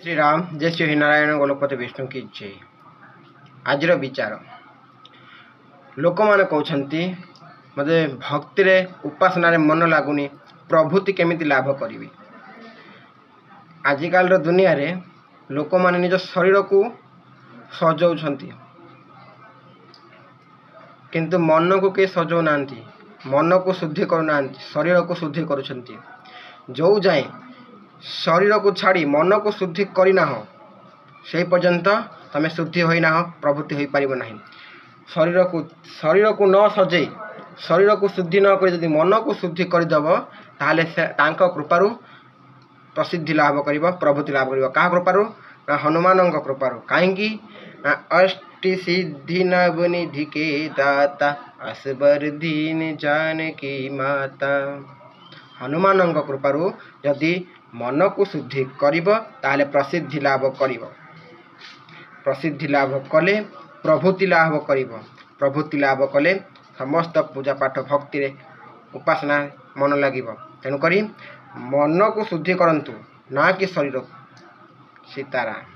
ଶ୍ରୀରାମ, ଜୟ ଶ୍ରୀ ନାରାୟଣ, ଗୋଲପତି ବିଷ୍ଣୁ କି ଜୟ। ଆଜିର ବିଚାର, ଲୋକମାନେ କହୁଛନ୍ତି ମୋତେ ଭକ୍ତିରେ ଉପାସନାରେ ମନ ଲାଗୁନି, ପ୍ରଭୃତି କେମିତି ଲାଭ କରିବି? ଆଜିକାଲିର ଦୁନିଆରେ ଲୋକମାନେ ନିଜ ଶରୀରକୁ ସଜଉଛନ୍ତି, କିନ୍ତୁ ମନକୁ କେହି ସଜଉନାହାନ୍ତି। ମନକୁ ଶୁଦ୍ଧି କରୁନାହାନ୍ତି, ଶରୀରକୁ ଶୁଦ୍ଧି କରୁଛନ୍ତି। ଯେଉଁ ଯାଏଁ ଶରୀରକୁ ଛାଡ଼ି ମନକୁ ଶୁଦ୍ଧି କରିନାହ, ସେହି ପର୍ଯ୍ୟନ୍ତ ତୁମେ ଶୁଦ୍ଧି ହୋଇନାହ, ପ୍ରଭୃତି ହୋଇପାରିବ ନାହିଁ। ଶରୀରକୁ ନ ସଜେଇ, ଶରୀରକୁ ଶୁଦ୍ଧି ନ କରି ଯଦି ମନକୁ ଶୁଦ୍ଧି କରିଦେବ, ତାହେଲେ ସେ ତାଙ୍କ କୃପାରୁ ପ୍ରସିଦ୍ଧି ଲାଭ କରିବ, ପ୍ରଭୃତି ଲାଭ କରିବ। କାହା କୃପାରୁ? ନା ହନୁମାନଙ୍କ କୃପାରୁ। କାହିଁକି ନା ଅଷ୍ଟି ସିଦ୍ଧି ନବନିଧି କେ ଦାତା, ଅସବର ଦୀନ ଜାନକୀ ମାତା। ହନୁମାନଙ୍କ କୃପାରୁ ଯଦି ମନକୁ ଶୁଦ୍ଧି କରିବ, ତାହେଲେ ପ୍ରସିଦ୍ଧି ଲାଭ କରିବ। ପ୍ରସିଦ୍ଧି ଲାଭ କଲେ ପ୍ରଭୃତି ଲାଭ କରିବ। ପ୍ରଭୃତି ଲାଭ କଲେ ସମସ୍ତ ପୂଜା ପାଠ, ଭକ୍ତିରେ ଉପାସନା ମନ ଲାଗିବ। ତେଣୁକରି ମନକୁ ଶୁଦ୍ଧି କରନ୍ତୁ, ନା କି ଶରୀରକୁ। ସୀତାରାମ।